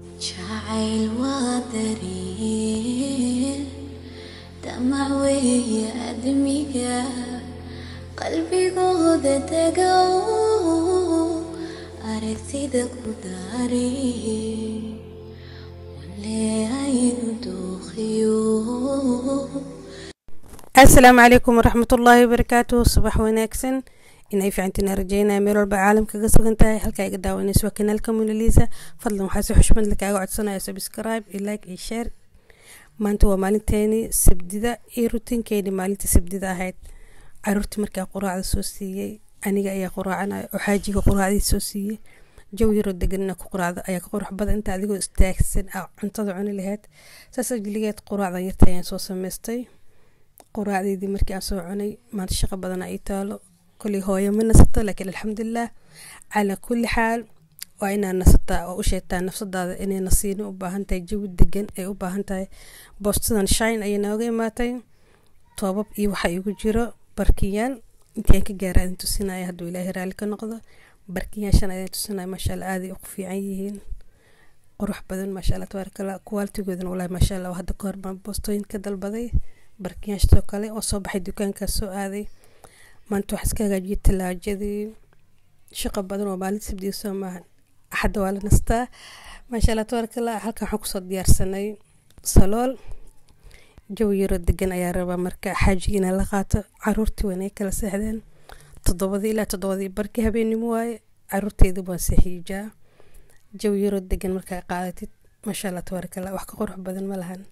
Jacayl waa dareen damac weeye admiga qalbigooda tago, aragtida ku daaray walee aynu dooqiyo. Asalaamu calaykum waraxmatullaahi wabarakaatu. Subax wanaagsan, inay fiicantiin rajeynaya meel walba caalamka kaga sugan tahay. Halkaa iga daawanayso waa kanaalka Monalisa. Fadlan waxaa si xushmad leh kaaga codsanaya subscribe iyo like iyo share. Maanta waa maalinteeni Sabdida iyo rutiinkeeni maalinta Sabdida ahayd. Caruurtii markaa quraacda soo siiyey, aniga ayaa quraacanaya oo xaajiga quraacdii soo siiyey. Jawi yaroo deganna ku quraacda ayaa ka qurux badan inta adigoo istaagsan aa cuntada cuni lahayd. Saas ajligeed quraacdan yarta ayaan soo samaystay. Quraacdeydii markii aan soo cunay, maanta shaqo badan ii taalo. Koley hooyo ma nasato, laakiin alxamdulilah calaa kulli xaal waa inaa nasataa oo u sheegtaa nafsadaada inay nasiino u baahan tahay, jawi degan ay u baahan tahay. Boostadan Shine ayay nooga imaatay, toobab iyo waxa igu jiro barkiyaal. Intii aan ka gaara idin tusinaya hadduu Ilaahay raalli ka noqdo. Barkiyaashan ayaan tusinaya. Maasha Allah, aaday u fiican yihiin, qurux badan, maasha Allah tabaaraka Allah. Quality-goodana wallahi maasha Allah. Hadda kahor baan boostooyin ka dalbaday barkiyaashaasoo kale oo soo baxay, dukaankaas soo aaday. Maanta waxaa iska hagaajiyay talaajadii. Shaqo badan oo maalinta Sabdiga soo maahan, Axadda waa la nastaa. Maasha Allah tabaaraka Allah. Halkan waxaan kusoo diyaarsanay salool. Jawi yaroo degan ayaa rabaa marka xaajiga inaa la qaato. Caruurtii waynay kala seexdeen 7dii ilaa 7dii barkii habeenimo waaye. Caruurteyda waan seexiijaa. Jawi yaroo degan markaa qaadatid, maasha Allah tabaaraka Allah, wax ka qurux badan ma lahan.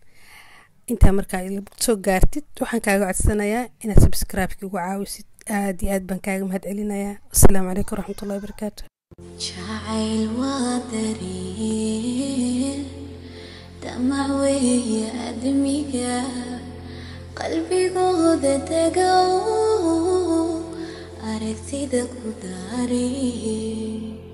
Intaa markaa soo gaartid, waxaan kaaga codsanayaa inaad subscribe-ka igu caawisid. Aad iyo aad baan kaaga mahad celinayaa. Asalaamu calaykum waraxmatullahi wabarakaatu. Jacayl waa dareen damac weeye admiga qalbigooda tago, aragtida ku daaray.